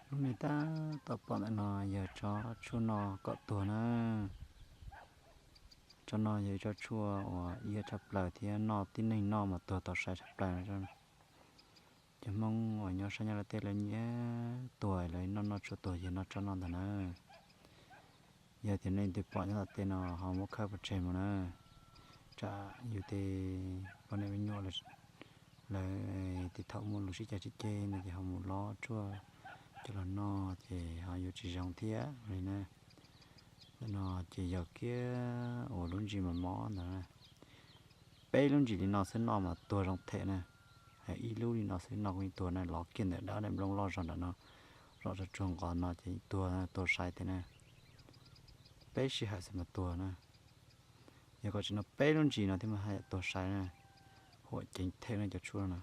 Lub nej tab tom pom ntawm no yog tsob tshuaj noj kom tuag na. Tsob no yog ib tsob tshuaj uas iab tshaj plaws thiab noj tib neeg noj mas tuag tau sai tshaj plaws. Cov Hmoob uas nyob sab Nyab Laj teb lawv nyiam tuag, lawv noj noj tshuaj tuag yog noj tsob no ntag na. Yog tias nej twb pom nyob tom tej no ho muab khawb pov tseg mus na. Tsam yus tej poj niam me nyuam lawv tej thaum muaj lus sib cav sib ceg no ces ho mus lob tshuaj coj los noj ces ho yuav tsis zoo thiab li na. Ntawm no ces yog kiag uas lub ntsis mos mos ntawd, peb lub ntsis li no xwb noj mas tuag zoo them na. Ib lub li no xwb noj kuj yeej tuag na, lov kiag ntawm dab daim nplooj loj zog nram no, zom tsuag nqos no ces tuag, tuag sai tiag na. Peb sij hawm xwb mas tuag na. Yog kom tsis noj peb lub ntsis no thiab mas haj yam tuag sai na. Huam ceev them no cov tshuaj no.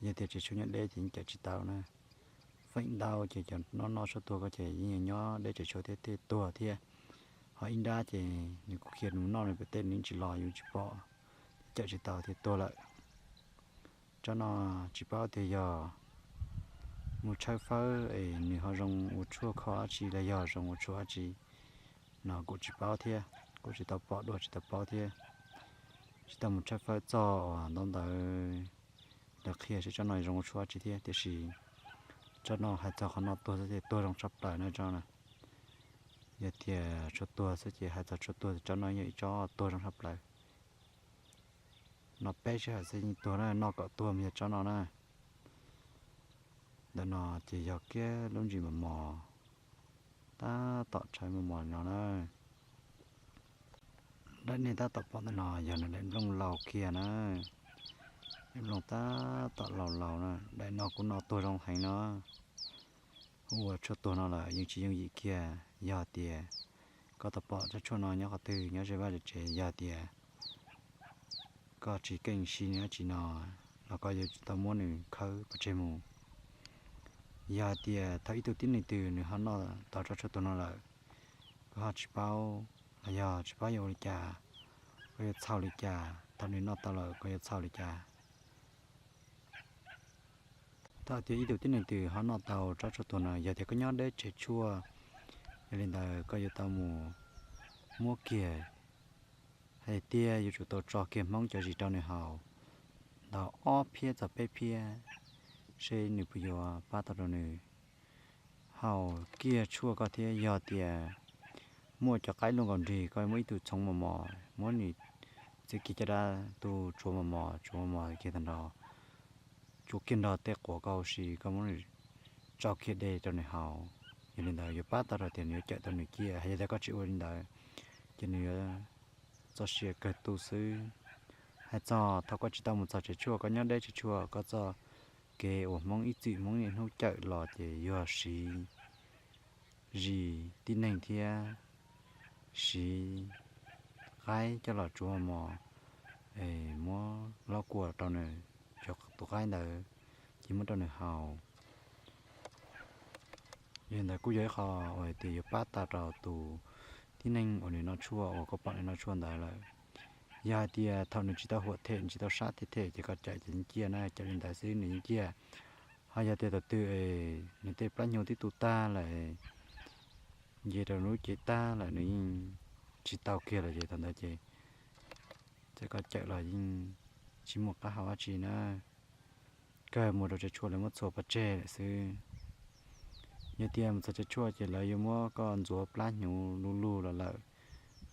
Yog tias tsev tshuaj nyob deb ces yeej cawm tsis tau na. Feem ntau ces cov noj noj tshuaj tuag ko ces yeej nyob deb tsev tshuaj thiab thiaj tuag thiab. Ho ib nrab ces nws kuj khiav mus noj nws pem teb nws yeej tsis los yus tsis pom, cawm tsis tau thiaj tuag lawm. Tsob no tsis paub tias yog mus tshawb fawb es nws ho zoo ua tshuaj kho dab tsi los yog zoo ua tshuaj dab tsi no kuj tsis paub thiab, kuj tsis tau pom dua tsis tau paub thiab. Tsis tau mus tshawb fawb txog uas ntaub ntawv lawv qhia seb tsob no zoo ua tshuaj dab tsi thiab, tiam sis tsob no hais txog qhov noj tuag xwb ces tuag zoo tshaj plaws na tsob no. Yog tias tshuaj tuag xwb ces hais txog tshuaj tuag tsob no yog ib tsob tuag zoo tshaj plaws. Noj peb sij hawm xwb yeej tuag na, noj kom tuag mas yog tsob no na. Ntawm no ces yog kiag lub ntsis mos mos, tab tom tshawb mos mos li no na. Daim nej tab tom pom ntawm no yog nws daim nplooj laus kiag na. Daim nplooj tab tom laus laus na, daim no kuv noj tuag zoo heev no. Ua tshuaj tuag no lawm yeej tsis yooj yim kiag. Yog tias koj tau pom tsob tshuaj no nyob qhov twg nyob ze vaj ze tsev, yog tias koj tsis keej siv nws dab tsi no los koj yuav tsum tau muab nws khawb pov tseg mus. Yog hais tias thaum ib tug tib neeg twg nws ho noj tau tsob tshuaj tuag no lawm, koj ho tsis paub los yog tsis paub yuav ua li cas, koj yuav txhaum li cas, thaum nws noj tau lawm koj yuav txhaum li cas? Thaum tias ib tug tib neeg twg ho noj tau tsob tshuaj tuag no, yog tias koj nyob deb tsev tshuaj, yog li ntawd koj yuav tau mus muab kiag, hais tias yuav tsum tau tso kiag Hmoob cov zis rau nws haus ntau ob phiab txog peb phiab, seb nws puas yuav pab tau rau nws haus kiag tshuaj koj thiab. Yog tias muaj cov qaib luaj nkaus nrig, koj muab ib tug txhoov mos mos, muab nws txiav kiag caj dab tu tsuav mos mos, tsuav mos mos kiag tag nrho, tsuav kiag nrog tej quav koj huv si, koj muab nws tsau kiag dej rau nws haus. Yog li ntawd yuav pab tau rau tias nws yuav cawm tau nws ciaj. Yog tias koj tsis ua li ntawd ces nws yuav txoj sia kawg tu xwb. Hais txog thaum koj tsis tau mus txog tsev tshuaj, koj nyob deb tsev tshuaj, koj txoj kev uas Hmoob ib txwm Hmoob niaj hnub cawm los ces yog siv zis tib neeg thiab siv qaib coj los tsuav mos, muab lob kua rau nws, cov tus qaib ntawd ces muab rau nws haus. Yog li ntawd kuj yog ib qho uas hais tias yuav pab tau rau tus tib neeg uas nws noj tshuaj uas koj pom nws noj tshuaj ntawd lawm. Yog hais tias thaum nws tsis tau huam them, nws tsis tau sab them them ces koj cawm ces yeej ciaj na, cawm li ntawd xwb nws yeej ciaj. Ho yog tias thaum twg nws tej plab hnyuv twb tu tag lawm, nce rau lub cev tag lawm nws yeej tsis tau kiag lawm ces thaum ntawd ces txawm koj cawm los yeej tsis muaj qab hau dab tsi na. Kawg mus rau tsev tshuaj lawv muab txhua pov tseg lawm xwb. Yog tias mus txog tsev tshuaj ces lawv yuav muab koj ntxuav plab hnyuv lug lug los lawm,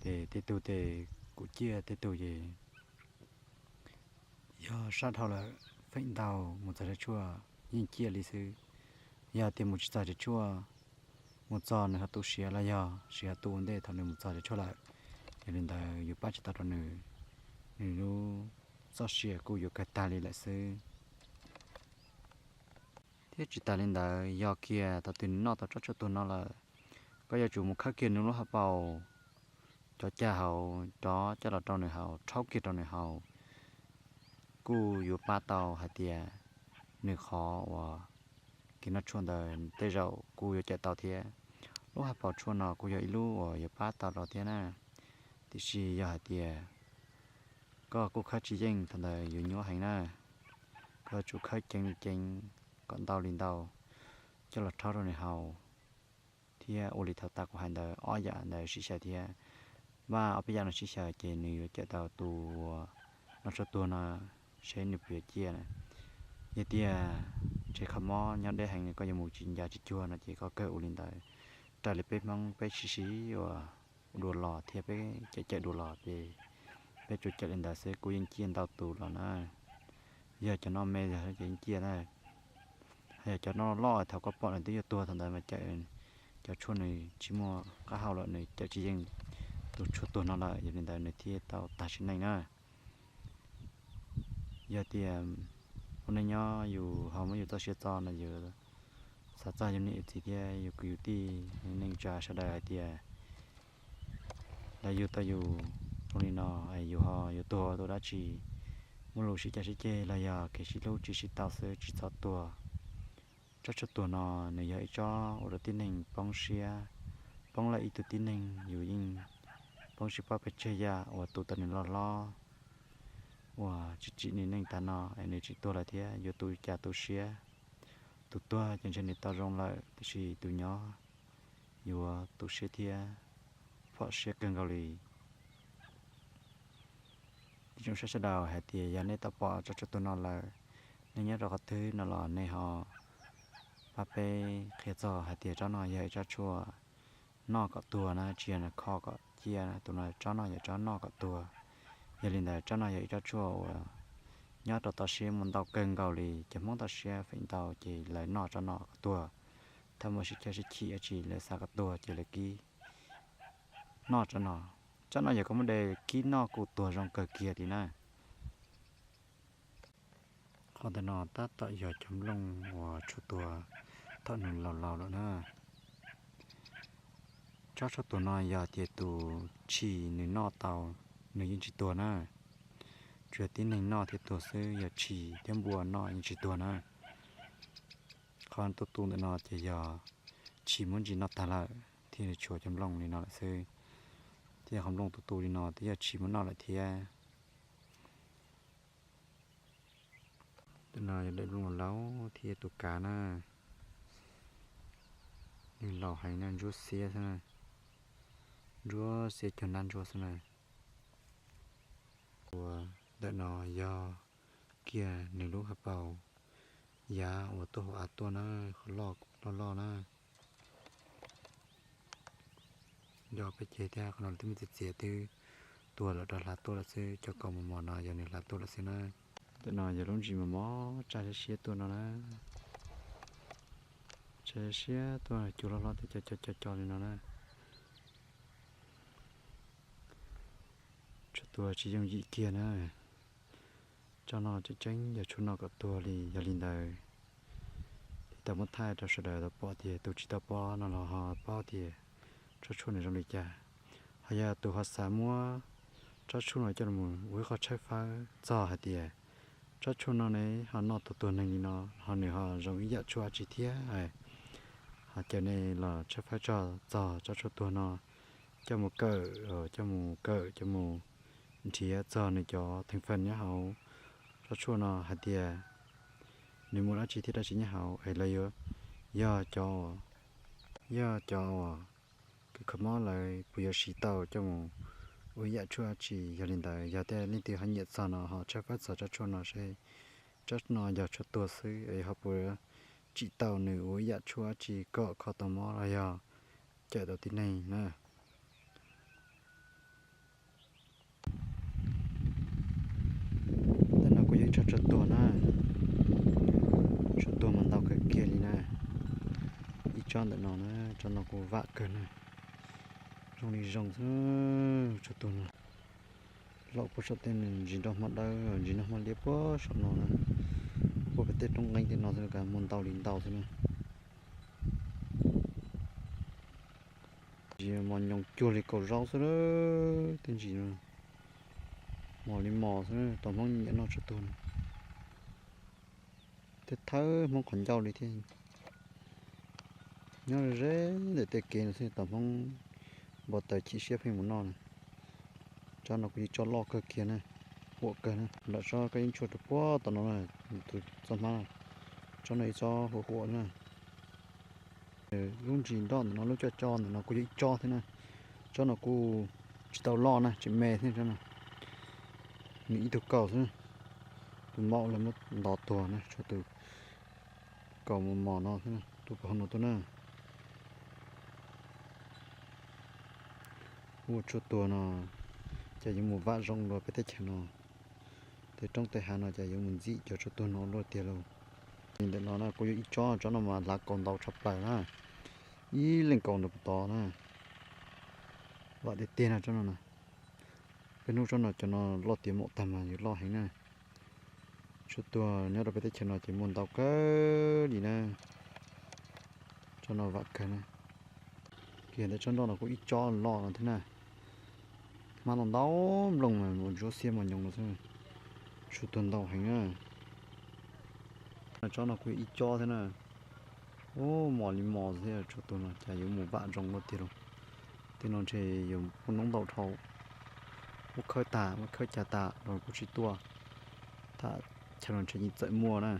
ces tej tug ces kuj ciaj, tej tug ces yog sab dhau lawm. Feem ntau mus txog tsev tshuaj yeej ciaj li xwb. Yog tias mus tsis txog tsev tshuaj, mus txog nws ho tu siav los yog siav tu ua ntej thaum nws mus txog tsev tshuaj lawm, yog li ntawd yuav pab tsis tau rau nws, nws lub txoj sia kuj yuav kawg tag li lawm xwb. Thiab tsis tas li ntawd, yog kiag thaum twg nws noj tau tsob tshuaj tuag no lawm, koj yuav tsum mus khawb kiag nws lub hauv paus, cov cag hauv, cov coj los rau nws haus, rhaub kiag rau nws haus, kuj yuav pab tau hais tias nws qhov uas kev noj tshuaj ntawd tej zaum kuj yuav cawm tau thiab. Lub hauv paus tshuaj no kuj yog ib lub uas yuav pab tau rau thiab na. Tiam sis yog hais tias koj kuj khawb tsis yeej, thaum ntawd yuav nyuaj heev na. Koj yuav tsum khawb ceev li ceev kom ntau li ntau. coj los rhaub rau nws haus, thiab ua li thaum tas kuv hais ntawd ob yam ntawd sib xyaw thiab. Npaj ob peb yam no sib xyaw ces nws yuav cawm tau tus uas noj tshuaj tuag no seb nws puas yuav ciaj na. Yog tias tsev kho mob nyob deb heev koj yuav mus tsis ncav tsis cuag no ces koj kawg ua li ntawd. Raws li peb Hmoob peb siv siv uas dua los thiab peb cawm cawm dua los ces peb tsuas cawm li ntawd xwb kuj yeej ciaj ntau tus los na. Yog cov noj me ces yeej ciaj na. Hos yog cov noj loj thaum koj pom nws twb yuav tuag thaum ntawd mas cawm cov tshuaj nws tsis muaj qab hau lawm, nws cawm tsis yeej tus tshuaj tuag no lawm, yog li ntawd nws thiaj tau tag sim neej na. Yog tias ua neej nyob yus ho muab yus txoj sia txo no yus xav txog yus niam yus txiv thiab yus kwv yus tij neej tsa sawv daws hais tias lawv yug tau yus zoo li no, yus ho yuav tuag ua dab tsi? Muaj lus sib cav sib ceg los yog kev sib hlub tsis sib tau xwb, tsis txhob tuag. Tsob tshuaj tuag no nws yog ib tsob ua rau tib neeg poob siab, poob lawm ib tug tib neeg yus yeej poob siab pob pes tsawg yam uas tu tau nws loj hlob, uas tsis tsim nws neej tas no es nws tsis tuag lawm thiab yuav tu cas tu siab. Tus tuag ces ntshe nws tau zoo lawm tiam sis tus nyob yuav tu siab thiab phom siab kawg nkaus li. Ib tsoom saib sawv daws hais tias yog nej tau pom tsob tshuaj tuag no lawm, nej nyob rau qhov twg no los nej ho pab peb qhia txog hais tias tsob no yog ib tsob tshuaj noj kom tuag na, tsis yog kho kom ciaj na, tus no tsob no yog tsob noj kom tuag. Yog li ntawd tsob no yog ib tsob tshuaj uas nyob rau toj siab muaj ntau kawg nkaus li, cov Hmoob toj siab feem ntau ces lawv noj tsob no kom tuag. Thaum muaj sib cav sib chim dab tsi lawv xav kom tuag ces lawv kib noj tsob no. Tsob no yog koj muab de kib noj kuj tuag zoo kawg kiag li na. Qhov ntawm no tab tom yog cov nplooj uas tshuaj tuag thaum nws laus laus lawm na. Tsob tshuaj tuag no yog tias tus tshis nws noj tau, nws yeej tsis tuag na. Tsuas yog tib neeg noj thiaj tuag xwb, yog tshis thiab npua noj yeej tsis tuag na. Qhov tu tu ntawm no ces yog tshis muab ntsis noj tag lawm thiaj li tshuav cov nplooj li no lawm xwb. Thiab qhov nplooj tu tu li no twb yog tshis muab noj lawm thiab. Tus no yog daim nplooj laus thiab tus kav na. Nws laus heev na, ntsuab xiab xwb na, ntsuab xiab cog nab ntsuab xwb na. Ua ntawm no yog kiag nws lub hauv paus yav uas tuaj hauv av tuaj na, qhov loj loj na. Nco peb ceg thiab, qhov no twb muaj txiv txiav twb tuag lawm rov hlav tuaj lawm xwb, cov kaus mos mos no yog nws hlav tuaj lawm xwb na. Ntawm no yog lub ntsis mos mos tsa siab siab tuaj no na. Tsa siab tuaj cua hlob hlob thiab co co co co li no na. Tshuaj tuag tsis yooj yim kiag na. Tsob no tseem tseeb yog tshuaj noj kom tuag li, yog li ntawd thiaj tau muab thaij rau sawv daws tau pom tias tus tsis tau pom no los ho paub tias tsob tshuaj nws zoo li cas. Ho yog tus ho xav muab tsob tshuaj no coj los ua ib qho tshawb fawb txog hais tias tsob tshuaj no ne ho noj tau tuag neeg li no, ho nws ho zoo ib yam tshuaj dab tsi thiab, ho caw nej los tshawb fawb txog tsob tshuaj tuag no, coj mus kawm, coj mus kawm, coj mus nrhiav txog nws cov theej feej nyob hauv tsob tshuaj no hais tias nws muaj dab tsi thiab dab tsi nyob hauv es lawv yuav, yog cov, yog cov uas kws kho mob lawv puas yuav siv tau coj mus ua ib yam tshuaj dab tsi. Yog li ntawd yog tias leej twg ho nyiam txog no ho tshawb fawb txog tsob tshuaj no seb tsob no yog tshuaj tuag xwb es ho puas tsim tau nws ua ib yam tshuaj dab tsi kom kho tau mob los yog cawm tau tib neeg na. Ntawm no kuj yog ib tsob tshuaj tuag na, tshuaj tuag mas ntau kawg kiag li na. Ib tsob ntawm no na, tsob no kuj vam kawg na, zoo li zoo xwb. Tshuaj tuag no laum puag saum tej ntsis nroj hmab dawb, ntsis nroj hmab liab puag saum no na, puag pem tej roob nqeeb tej no xwb, muaj ntau li ntau xwb na. Ntsis mos nyoos cuag li kaus zaub xwb, tej ntsis no mos li mos xwb, tau Hmoob nyiam noj tshuaj tuag no. Thiab thawb Hmoob qhov ncauj li thiab. Nyob ze ntawm tej kev no xwb tau Hmoob npau taws chim siab pheej mus noj na. Tsob no kuj yog tsob loj kawg kiag na, huam kawg na. Nram tsob kab yeeb tshuaj rau puag tom no na, tus txoj hmab, tsob no ib tsob huam huam na. Lub ntsis nroj ntawm no, lub coj coj ntawm no kuj yog ib tsob thiab na. Tsob no kuj tsis tau loj na, tseem me thiab tsob no. Nws ib tug kaus xwb, tus maum lawv muab ntov tuag na, tshuav tus kaus mos mos no xwb, tus pov hauv no tuaj na. Ua tshuaj tuag no ces yuav mus vam zoo dua peb teb chaws no. Tej roob tej hav no ces yuav mus ntxim cov tshuaj tuag no luaj tiag lauj. Ntawm no na kuj yog ib tsob, tsob no mas hlav kaus ntau tshaj plaws na, ib leej kaus ntawm puag tod na. Vam tiag tiag na tsob no na. Peb hnub tsob no cov no loj tiav maum tag mas yuav loj heev na. Tshuaj tuag nyob rau peb teb chaws no ces muaj ntau kawg li na. Tsob no vam kawg na. Kiag ntawm tsob nroj no kuj ib tsob loj no thiab na. Hmab ntau ntau nplooj mas ua ntsuab xiab mos nyoos no xwb. Tshuaj tuag ntau heev na. Tsob no kuj ib tsob thiab na. Ub, mos li mos thiab, tshuaj tuag no cas yuav mus vam zoo luaj tiag lauj. Tej no ntshe yuav pub noob ntau dhau, muab khawb tas, muab khawb cas tas los kuj tsis tuaj. Tham chaw no ntshe yeej txawm muaj na.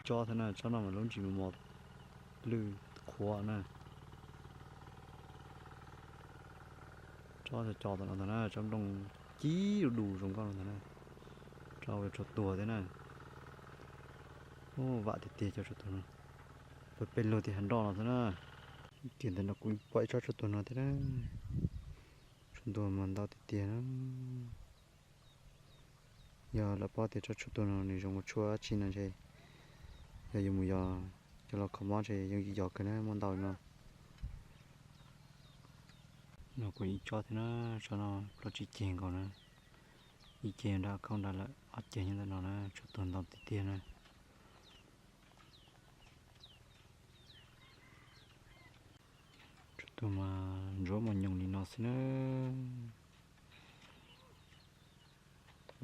Tsob thiab na, tsob no mas lub ntsis mos mos lwj qhuav na. Tsob cov tom no ntag na, tsob nplooj cib du du zoo nkauj no ntag na. Tsob tshuaj tuag thiab na. Ub, vam tiag tiag cov tshuaj tuag no. Peb peb lug tias hav nroj no xwb na. Kiag ntawm no kuj pom ib tsob tshuaj tuag no thiab na. Tshuaj tuag mas ntau tiag tiag na. Yog lawv paub tias tsob tshuaj tuag no nws zoo ua tshuaj dab tsi no ntshe yog yus mus yos coj los kho mob ntshe yooj yim yos kawg na, muaj ntau li no. No kuj ib tsob thiab na, tsob no plaub tsib ceg nkaus na. Ib ceg nram khaub nrad lawm, ob ceg nyob ntawm no na, tshuaj tuag ntau tiag tiag na. Tshuaj tuag mas ntsuab mos nyoos li no xwb na.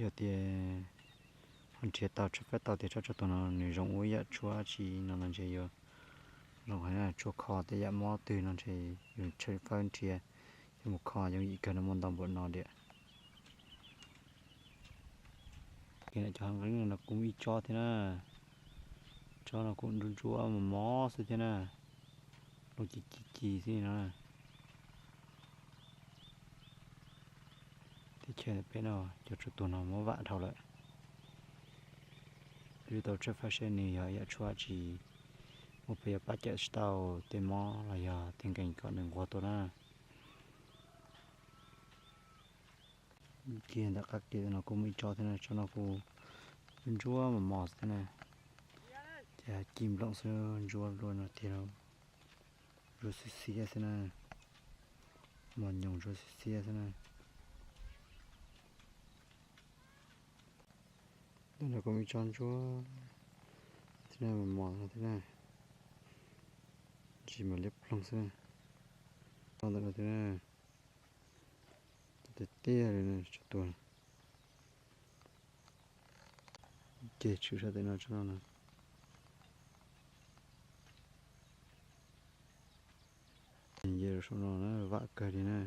Yog tias ho nrhiav tau, tshawb fawb tau tias tsob tshuaj tuag no nws zoo ua ib yam tshuaj dab tsi no los ntshe yuav zoo heev na, tshuaj kho tej yam mob twg no ntshe yus tshawb fawb nrhiav coj mus kho yooj yim kawg no, muaj ntau npaum no diam. Kiag ntawm cov hav nqeeb no kuj muaj ib tsob thiab na. Tsob no kuj ntsuab ntsuab mos mos xwb thiab na. Lub ci ci ci xwb no. Teb chaws peb no cov tshuaj tuag no muab vam dhau lawm. Twb tau tshawb fawb seb nws yog yam tshuaj dab tsi, muaj pes yuav pab cawm tsis tau tej mob los yog tej nkeeg kom nws nquag tuaj na. Kiag ntawm qab kev no kuj muaj ib tsob thiab na, tsob no kuj ntsuab mos mos xwb thiab na. Ces ci nplooj xwb, ntsuab luaj no tiag, ntsuab xiab xiab xwb na. Mos nyoos ntsuab xiab xiab xwb na. Ntawm no kuj muaj ib tsob ntsuab thiab na, mos mos no thiab na. Ntsis mas liab ploog xwb na. Ntawm no thiab na. Tiag tiag li na, tshuaj tuag. Ceg tshwm sab tim no tsob no na. Nce rau saum no na, vam kawg li na.